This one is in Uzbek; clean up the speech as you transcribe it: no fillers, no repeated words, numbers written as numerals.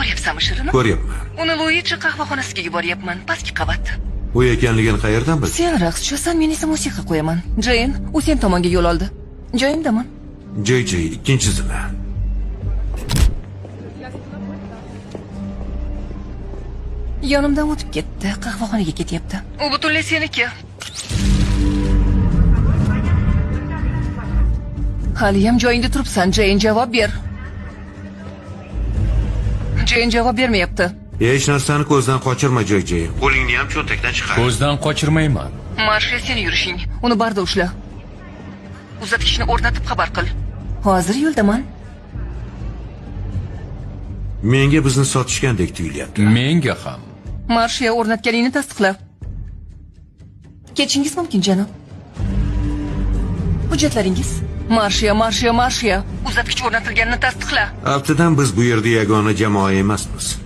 Ko'ryapsanmi, Shirini? Ko'ryapman. Uni Luigi qahvaxonasiga yuboryapman, pastki qavat. U ekanligini qayerdan bilsan? Sen raqschisan, men esa musiqa qo'yaman. Jeyn, u sen tomonga yo'l oldi. Joyimdaman. JJ ikkinchi zina. Yonimdan o'tib ketdi, qahvaxonaga ketyapti. U butunlay seniki. Haliyam joyingda turibsan, Jeyn, javob ber. Jeyn javob bermayapti. Hech narsani ko'zdan qochirma, JJ. Qo'lingni ham cho'ntakdan chiqar. Ko'zdan qochirmayman. Marsha seni yurishing. Uni barda ushla. Uzatgichni o'rnatib xabar qil. Hozir yo'ldaman. Menga bizni sotishgandek tuyulyapti. Menga ham. Marsha o'rnatganingni tasdiqla. Ketishingiz mumkin, janob. Hujjatlaringiz? Marsha, Marsha, Marsha. Uzatgich o'rnatilganini tasdiqla. Aftidan biz bu yerda yagona jamoa emasmiz.